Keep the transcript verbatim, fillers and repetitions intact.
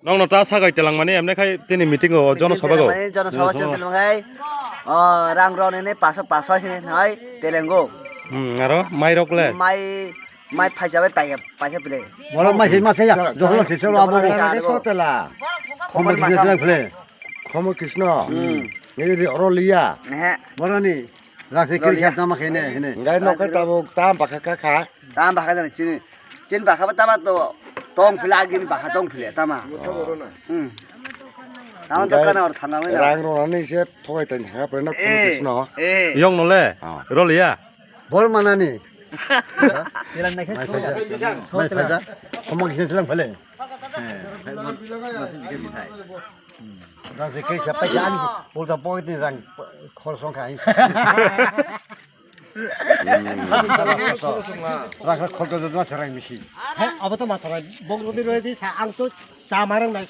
Nokno ta sagai telangmani emne khai tini meeting o jono sabha go. Mane jono sabha chen telmangai. O rang roni ne paso paso hini noi telengo. Hmm, aro mai rok le? Mai, mai phaisa bai paisa, paisa pile. Boro mai hima saya. Jono siselo abo. Jono siselo. Sotela. Khomo Khomo Krishna masa. Phile. Khomo Krishna. Hmm. Ngiri oro liya. Nehe. Boroni. Rasi Rolia. Kiri tama khene hene. Ngai no ka tabo tam baka ka kha. Tam baka jani chini. Chin baka ba tama to tong phila agini baka tong phila tama. Hmm. Tama to Ngai kana or thanga mai na. Rang rona ni se thogai tan ha pre na Eh, Krishna. Eh. Yong no le. Ah. Rolia. Bol manani. Mai phaja. Mai phaja. Khomang kisa selang phale. Rang se kisa paisa ani ulta pocket ni rang khol song kha. Rang kha khol to jodma sarang misi. He, abo to matharai. Bok rodi rodi sa ang to cha marang nai.